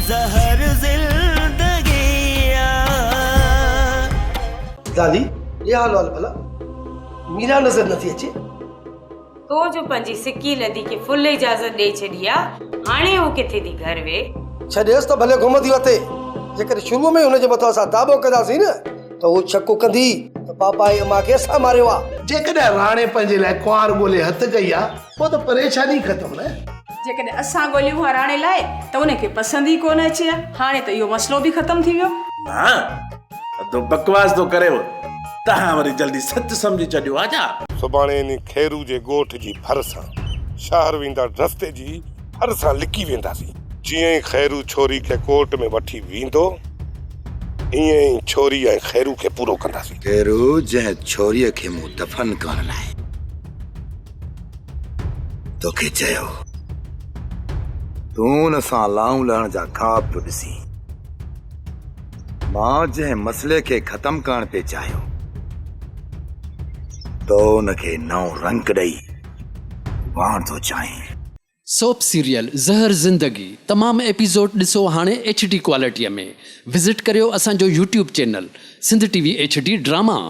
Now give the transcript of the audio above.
زهر زندگي آ. لالي، ڏي حال احوال ڀلا، ميران نظر نٿي اچي. تو جو پنهنجي سڪي لڌي کي فل اجازت ڏئي ڇڏي آ، هاڻي هو ڪٿي ٿي گهر ويهي. ڇڏيس ته ڀلي گهمندي وتي، جيڪڏهن شروع ۾ ئي هن جي مٿان اسان داٻو ڪنداسين نه ته هو شڪ ڪندي ته بابا ۽ امان کي اسان ماريو آ. جيڪڏهن راڻي پنهنجي لاء ڪنوار ڳولي هٿ ڪئي آ، پوء ته پريشاني ئي ختم نه. جيڪڏهن اسان ڳوليون ها راڻي لاء ته ان کي پسند ئي ڪونه اچي ها، هاڻي ته اهو مسئلو به ختم ٿي ويو. ها ادو بڪواس ٿو ڪريو تهان وري جلدي سچ سمجهي ڇڏيو ها ڇا. سڀاڻي انهي خيرو جي ڳوٺ جي ڀر سان شهر ويندڙ رستي جي ڀر سان لڪي وينداسين. جيئن ئي خيرو ڇوري کي ڪورٽ ۾ وٺي ويندو، ايئن ئي ڇوري ۽ خيرو کي پورو ڪنداسين. خيرو جنهن ڇوريء کي مون دفن ڪرڻ لاء توکي چيو، تون ان سان لائون لهڻ جا خواب پيو ڏسين. مان جنهن مسئلي کي ختم ڪرڻ پئي چاهيو، تو ان کي نئون رنگ ڏئي واهڻ ٿو چاهين. سوپ سيريل زهر زندگي تمام ايپيسوڊ ڏسو هاڻي ايڇ ڊي ڪوالٽي ۾ وزٽ ڪريو اسان جو YouTube channel Sindh T V H D drama.